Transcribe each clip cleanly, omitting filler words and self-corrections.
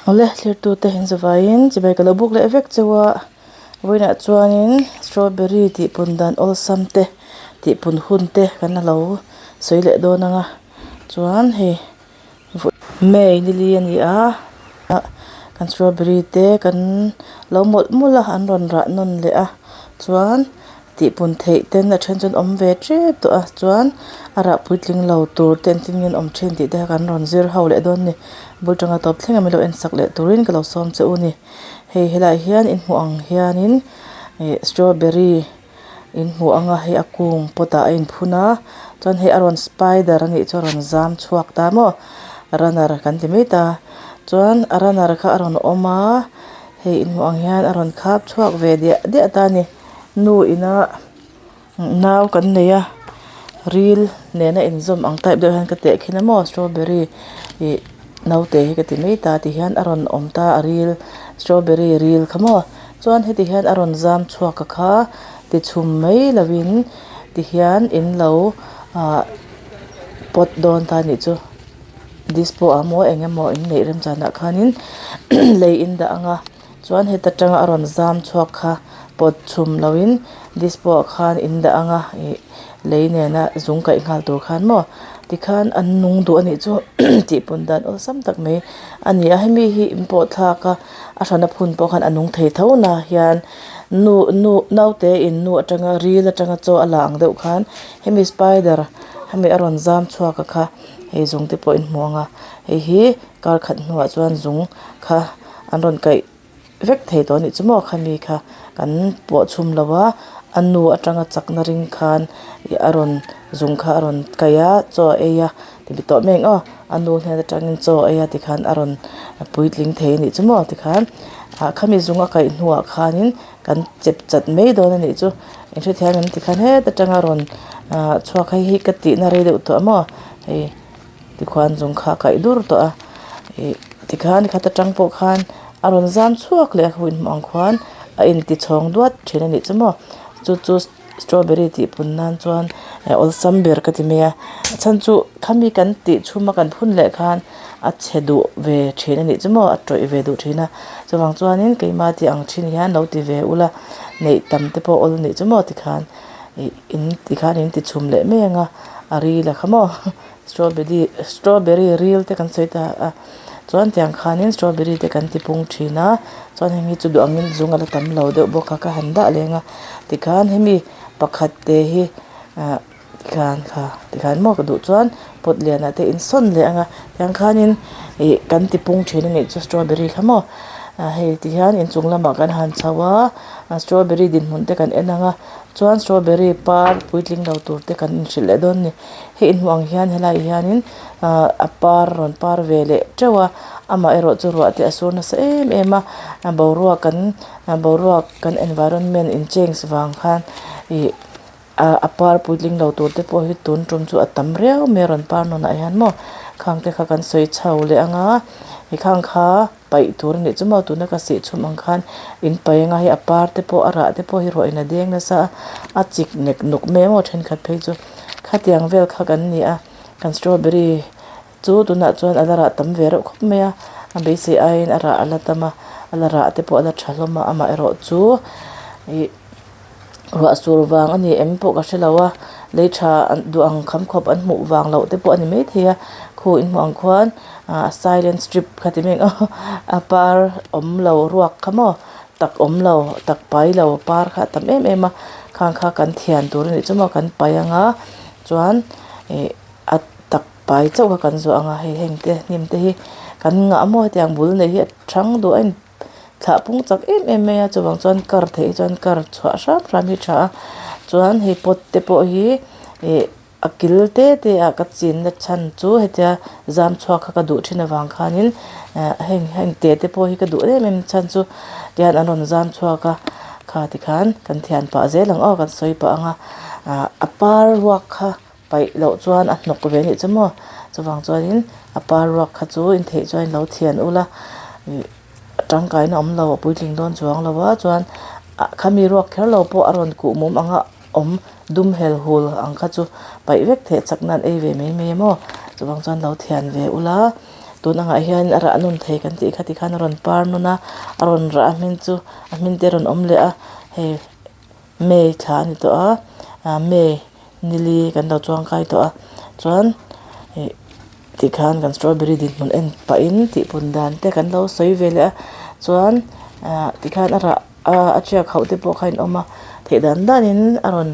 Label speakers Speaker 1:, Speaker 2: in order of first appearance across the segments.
Speaker 1: Awle thlirtute in zavaiin chibai ka lo buk leh vek cheu a vawiinah chuanin strawberry tih pun dan awlsam te tih pun hun te kan la lo sawi leh dawn ang a chuan hei May ni li a ni a ah kan strawberry te kan lo mawlh mawlh a an rawn rah nawn leh a chuan. Tihpun theih ten a then chuan awm ve tep tawh a chuan a rah puitling lo tur te engtin nge an awm thin tih te kha kan rawn zir ho leh dawn a ni bul tanga tawp thleng a min lo en sak leh turin ka lo sawm che u a ni hei helaiah hian in hmuh ang hianin ih strawberry in hmuh ang a hei a kung pot ah a inphun a chuan hei a rawn spider a nih chu a rawn zam chhuak ta maw runner kan ti mai ta chuan a runner kha a rawn awm a hei in hmuh ang hian a rawn khap chhuak ve diah diah ta a ni. Nu ina nau kan nei a ril nena inzawm ang type deuh hian ka tehkhin a maw strawberry ih naute hi ka ti mai ta ti hian a rawn awm ta a ril strawberry ril kha maw chuan heti hian a rawn zam chhuak a kha ti chhum mai lovin ti hian in lo ah pawt dawn ta a nih chu dispo ah maw eng emaw in neih remchanah khanin lei in dah ang a. Chuan heta tanga a rawn zam chhuak kha pawt chhum loin dispo ah khan in dah ang a ih lei nena zung kaih nghal tur khan maw tikhan an nung duh a nih chu tih pun dan awlsam tak mai a ni a hemi hi in pawh thlak a a hrana phun pawh khan a nung thei tho na hian nu nu naute in nu atanga ril atanga chaw a la ang deuh khan hemi spider hemi a rawn zam chhuak a kha hei zung te pawh in hmu ang a hei hi kar khat hnuah chuan zung kha. An rawn kaih vek thei tawh a nih chu maw khami kha kan pawh chhum lo a a nu atanga chakna ring khan ih a rawn zung kha a rawn kaih a chaw a ei a ti bi tawh mai ang aw a nu hnen atangin chaw a ei a tikhan a rawn puitling thei a nih chu maw tikhan ah khami zung a kaih hnuah khanin kan chep chat mai dawn a nih chu in hrethiam em tikhan heta tanga rawn ah chhuak hei hi ka tihna rei deuh tawh maw hei. Tikhuan zung kha a kaih dur tawh a ih tikhan khat atang pawh khan a rawn zam chhuak leh a hun hmuh ang khuan a inti chhawng duat thin a nih chu maw chu chu strawberry tih pun nan chuan awlsam ber ka ti mai a a chhan chu khami kan tih chhuma kan phun leh khan a chhe duh ve thin a nih chu maw a tawih ve duh thin a chuvang chuanin keimah tih ang thin hian lo ti ve ula neih tam te pawh awl a nih chu maw tikhan ih in tikhan in ti chhum leh mai ang a a ril a kha maw. Strawberry strawberry ril te kan sawi ta a chuan tiang khanin strawberry te kan ti pung thin a chuan heng hi chu duh angin zung a la tam lo deuh bawk a ka han dah leng a tikhan hemi pakhat te hi ah tikhan kha tikhan maw ka duh chuan pot lianah te in sawn leh ang a tiang khanin ih kan ti pung thin a nih chu strawberry kha maw ah hei tihian inchung lamah kan han chho a strawberry dinhmun te kan en ang a chuan strawberry par puitling lo tur te kan inhrilh leh dawn a ni. Hei inhmuh ang hian helaiah hianin ahh a par rawn par ve leh teuh a amaherawh chu ruah te a sur nasa em em a a boruak kan boruak kan environment in change vang khan ih ah a par puitling lo tur te pawh hi tun tum chu a tam riau mai a rawn par nawn ah hian maw khang te kha kan sawi chho leh ang a ti khang kha paih tur a nih chu maw tuna ka sih chhum ang khan in paih anga hei a par te pawh a rah te pawh hi ruah in a deng nasa a a chik nek nuk mai a maw thenkhat phei chu khatiang vel kha kan ni a kan strawberry chu tunah chuan a la rah tam ve reuh khawp mai a a beisei aiin a rah a la tam a a la rah te pawh a la tha hlawm a amaherawh chu ih ruah sur vang a ni em pawh ka hre lo a lei tha an duh ang kham khawp an hmuh vang loh te pawh a ni maithei a khu in hmuh ang khuan ah silent strip kha ti mai ang a par awm lo ruak kha maw tak awm lo tak pai lo par kha a tam em em a khang kha kan thian tur a nih chu maw kan pai ang a chuan ih a tak pai chauh kha kan zuah ang a hei heng te hnim te hi kan ngah maw hetiang bul nei hi a thang duh a in thlah pung chak em em mai a chuvang chuan kar theih hi chuan kar chhuah hram hram hi a tha a chuan hei pot te pawh hi ih a kil te te ah ka chin na chhan chu hetia zam chhuak kha ka duh thin avang khanin ah heng heng te te pawh hi ka duh em em chhan chu tihian an rawn zam chhuak a kha tikhan kan thian pah zel ang aw kan sawi pah ang a ah a par ruak kha paih loh chuan a hnawk ve anih chu maw chuvang chuanin a par ruak kha chu in theih chuan lo thian ula ih a tangkaina awm lo a puitling dawn chuang lo a chuan ah khami ruak kher lo pawh a rawn kuh mum ang a awm dum hel hul ang kha chu paih vek theih chak nan ei ve mai mai a maw chuvang chuan lo thian ve ula. Tun angah hian a rah nawn thei kan tih kha tikhan a rawn par nawn a a rawn rah a hmin chu a hmin te a rawn awm leh a hei may thla a ni tawh a ah may nili kan lo chuang kai tawh a chuan ih tikhan kan strawberry dinhmun en pahin tihpun dan te kan lo sawi ve leh a chuan ah tikhan a rah a tiak hauh te pawh kha a inawm a theih dan danin a rawn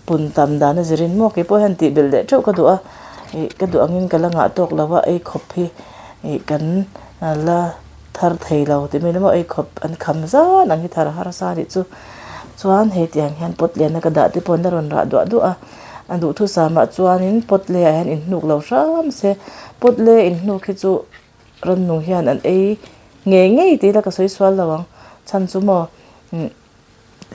Speaker 1: pun tam dan a zirin maw keipawh hian tih belh leh teuh ka duh a ih ka duh angin ka la ngah tawk lo a ei khawp hi ih kan la thar thei lo tih mai emaw ei khawp an kham zan ang hi thar harsa a nih chu chuan hei tiang hian pot lian a ka dah te pawh an la rawn rah duah duah a a duhthusam ah chuanin pot leh ah hian inhnuk lo hram se pot leh inhnuk hi chu rannung hian an ei ngei ngei tih ila ka sawi sual lo ang chhan chu maw umm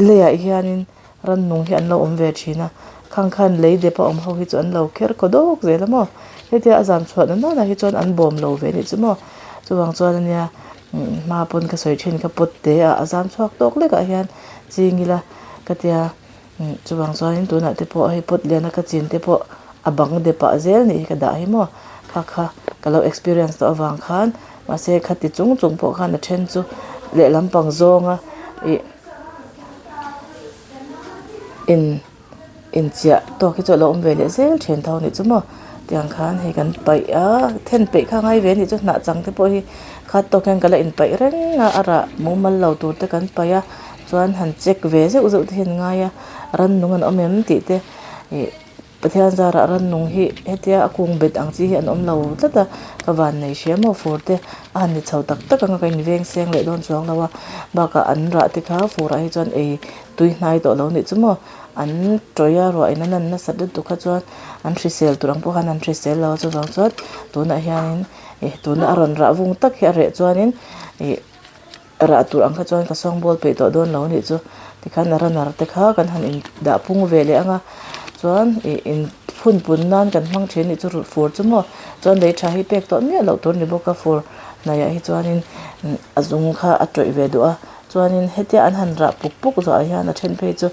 Speaker 1: leiah hianin rannung hi an lo awm ve thin a khang khan lei dep a awm ho hi chu an lo kher kaw dawk zel a maw hetia a zan chhuah na nana hi chuan an bawm lo ve anih chu maw chuvang chuan ania hma pawn ka sawi thin kha pot te ah a zam chhuak tawk lek ah hian ching ila ka tia chuvang chuanin tunah te pawh hei pot lian a ka chin te pawh a bang dep ah zel nih hi ka dah hi maw kha kha ka lo experience tawh avang khan mahse khati chung chung pawh khan a then chu lehlam pang zawnga ih in inchiah tawk hi chu a lo awm ve leh zel thin tho anih chu maw tiang khan hei kan paih a then peih kha ngai ve anih chu hnah chang te pawh hi khat tawk hian ka la inpaih reng a a rah mumal lo tur te kan paih a chuan han check ve zeuh zeuh te hi an ngai a rannung an awm em tih te ih Pathian zarah rannung hi hetia a kung bet ang chi hi an awm lo tlat a, ka van nei hria maw fur te a han ni chho tak tak ang a ka inveng seng leh dawn chuang lo a, bakah an rah te kha furah hi chuan ei tui hnai tawh lo nih chu maw an tawih a ruah in a nan nasat lutuk kha chuan an hrisel tur ang pawh khan an hrisel lo a chuvang chuan tunah hianin ih tuna a rawn rah vung tak hi a reh chuanin ih. Rah tur ang kha chuan ka sawngbawl peih tawh dawn lo anih chu tikhan a runner te kha kan han in dah pung ve leh ang a chuan ih in phun pun nan kan hmang thin anih chu fur chu maw chuan lei tha hi pek tawh miah loh tur a ni bawk a fur hnaiah hi chuanin a zung kha a tawih ve duh a chuanin hetia an han rah puk puk zawhah hian a then phei chu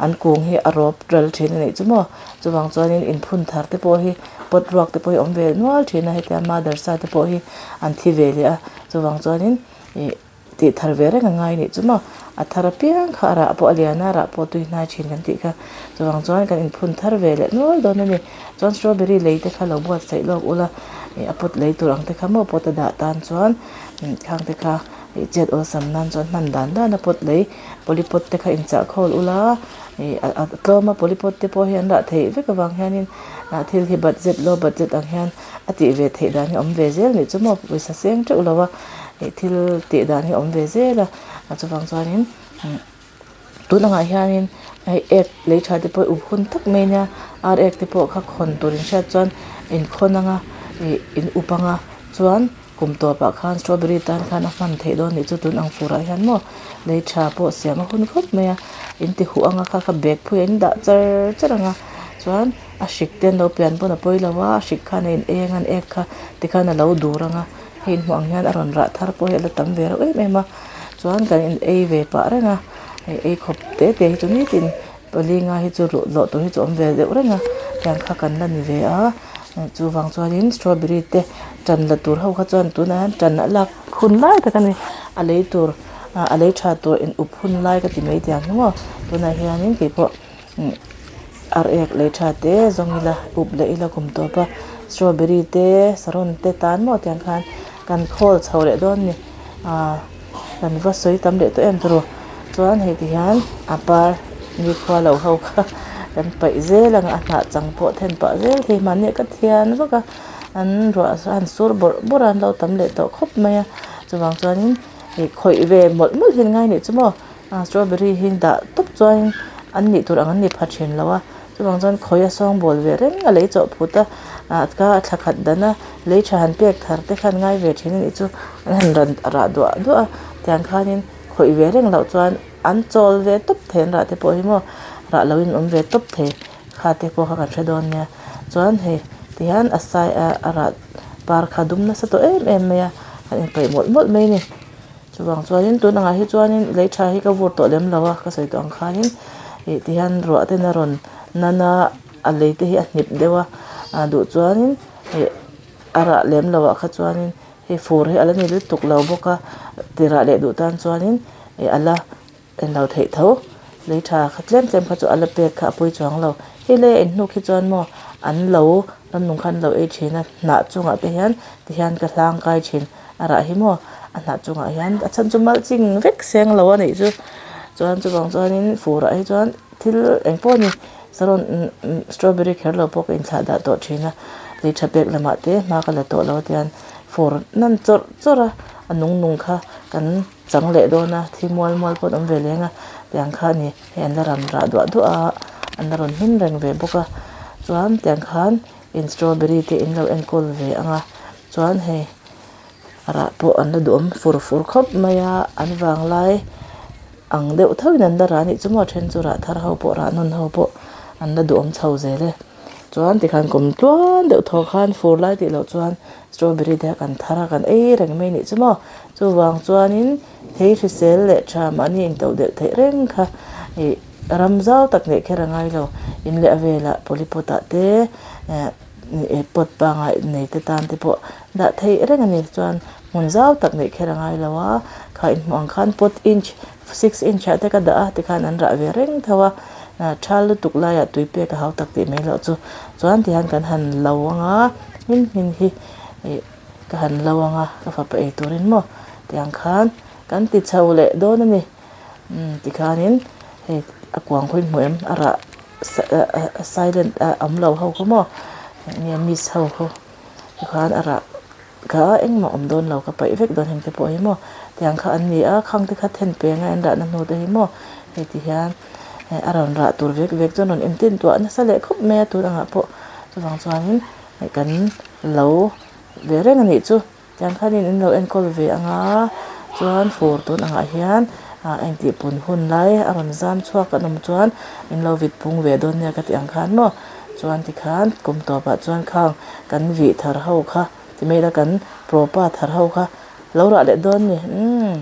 Speaker 1: an kung hi a rawp ral thin anih chu maw chuvang chuanin in phun thar te pawh hi pot ruak te pawh hi a awm ve nual thin a hetia mother sa te pawh hi an thi ve leh a chuvang chuanin. Ih tih thar ve reng a ngai nih chu maw a thar apiang kha a rah pawh a lian a rah pawh tui hnai thin kan tih kha chuvang chuan kan inphun thar ve leh nual dawn a ni chuan strawberry lei te kha lo buatsaih lawk ula ih a pot lei tur ang te kha maw pot a dah tan chuan khang te kha ih chet awlsam nan chuan hman dan dan a pot lei polypot te kha inchah khawl ula ih a tlawm a polypot te pawh hi an rah theih vek avang hianin ah thil hi budget low budget ang hian a tih ve theih dan hi a awm ve zel nih chu maw pawisa seng teuh lo a ih thil tih dan hi a awm ve zel a a chuvang chuanin tun angah hianin hei ek lei tha te pawh up hun tak mai ania ar ek te pawh kha khawn tur in hriat chuan in khawn anga ih in up anga chuan kum tawpah khan strawberry tan khan a hman theih dawn nih chu tun ang furah hian maw lei tha pawh siam a hun khawp mai a in ti huh anga kha kha bag phui ah in dah char char ang a chuan. A hrik te an lo pian pawn a pawi lo a, a hrik khan a in eng a an ek kha tikhan a lo dur ang a, hei inhmuh ang hian a rawn rah thar pawh hi a la tam ve reuh em em a, chuan kan in ei ve pah reng a, hei ei khawp te te hi chu nitin pali nga hi chu luh lawh tur hi chu awm ve deuh reng a, tiang kha kan la ni ve a, chuvang chuanin strawberry te tan la tur ho kha chuan tunah hian tan a lak hun lai tak a ni, a lei tur a lei tha tur in up hun lai ka ti mai tiang hi maw tunah hianin keipawh. Ar ek lei tha te zawng ila up leh ila kum tawp a strawberry te saron te tan maw tiang khan kan khawl chho leh dawn a ni ah kan va sawi tam leh tawh em tawh chuan hei ti hian a par nikhua lo ho kha kan paih zel ang a hnah chang pawh then pah zel thei mahni ka thian vak a an ruah a han sur bawrh bawrh a an lo tam leh tawh khawp mai a chuvang chuanin ih khawih ve mawlh mawlh hi an ngai nih chu maw. Strawberry hi dah tawp chuan an nih tur ang an ni pha thin lo a chuvang chuan khawi a sawngbawl ve reng a lei chawh phut a ah ka thla khat dan a lei tha han pek thar te khan ngai ve thin a nih chu an han rawn rah duah duah a tiang khanin khawih ve reng loh chuan an chawl ve tawp thei an rah te pawh hi maw rah loin an awm ve tawp thei kha te pawh kha kan hre dawn nia chuan hei tihian a sai a rah par kha dum nasa tawh em em mai a an inpeih mawlh mawlh mai a ni. Chuvang chuanin tun angah hi chuanin lei tha hi ka vur tawh lem lo a ka sawi tawh ang khanin ih tihian ruah ten a rawn nan a a lei te hi a hnip deuh a ah duh chuanin ih a rah lem loh ah kha chuanin Hei fur hi a la ni lutuk lo bawk a tirah leh duh tan chuanin ih a la en lo theih tho lei tha kha tlem tlem kha chu a la pek kha a pawi chuang lo hei lai a in hnuk hi chuan maw an lo ramnung khan an lo ei thin a hnah chungah te hian tihian ka hlang kai thin a rah hi maw a hnah chungah hian a chhan chu malching vek seng lo a nih chu chuan chuvang chuanin fur ah hi chuan thil eng pawh a ni saron strawberry kher lo pawh ka inthlah dah tawh thin a lei tha pek lamah te hma ka la tawh lo a tian fur nan chawrh chawrh a a nung nung kha kan. Chang leh dawn a, thi mual mual pawh an awm ve leng a, tiang kha a ni. Hei an la ram rah duah duah a, an la rawn hmin reng ve bawk a. Chuan tiang khan in strawberry te in lo enkawl ve ang a, chuan hei rah pawh an la duhawm fur fur khawp mai a, an vanglai ang deuh tho in an la rah a nih chu maw, then chu rah thar ho pawh rah nawn ho pawh an la duhawm chho zel e. Chuan tikhan kum tluan deuh thaw khan fur lai tih loh chuan strawberry te kan thar a kan ei reng mai nih chu maw. Chuvang chuanin thei hrisel leh tha mahni into deuh theih reng kha ih ram zau tak neih kher a ngai lo. In leh a velah polypot ah te eh pot pangai nei te tan te pawh dah theih reng a ni. Chuan hmun zau tak neih kher a ngai lo a, kha inhmuh ang khan pot inch six inch ah te ka dah a tikhan an rah ve reng tho a thal lutuk laiah tui pek a hau tak tih mai loh chu chuan tihian kan han lo ang a hmin hmin hi ih ka han lo ang a ka fapa ei turin maw tiang khan kan ti chho leh dawn a ni umm tikhanin hei a kuang khaw in hmu em a rah silent a awm lo ho kha maw eng nge miss ho khaw tikhan a rah. Kha engmah awm dawn lo ka paih vek dawn heng te pawh hi maw tiang kha an ni a khang te kha then peng a en rahna hnu te hi maw hei ti hian eh a rawn rah tur vek vek chuan rawn intin tuah nasa leh khawp mai a tun angah pawh chuvang chuanin hei kan lo ve reng a nih chu tiang khanin in lo enkawl ve ang a chuan fur tun angah hian ah engtih pun hun lai a rawn zam chhuak an awm chuan in lo vit pung ve dawn nia ka tih ang khan maw chuan tikhan kum tawpah chuan khang kan vih thar ho kha. Ti mai la kan propa thar ho kha lo rah leh dawn ni umm.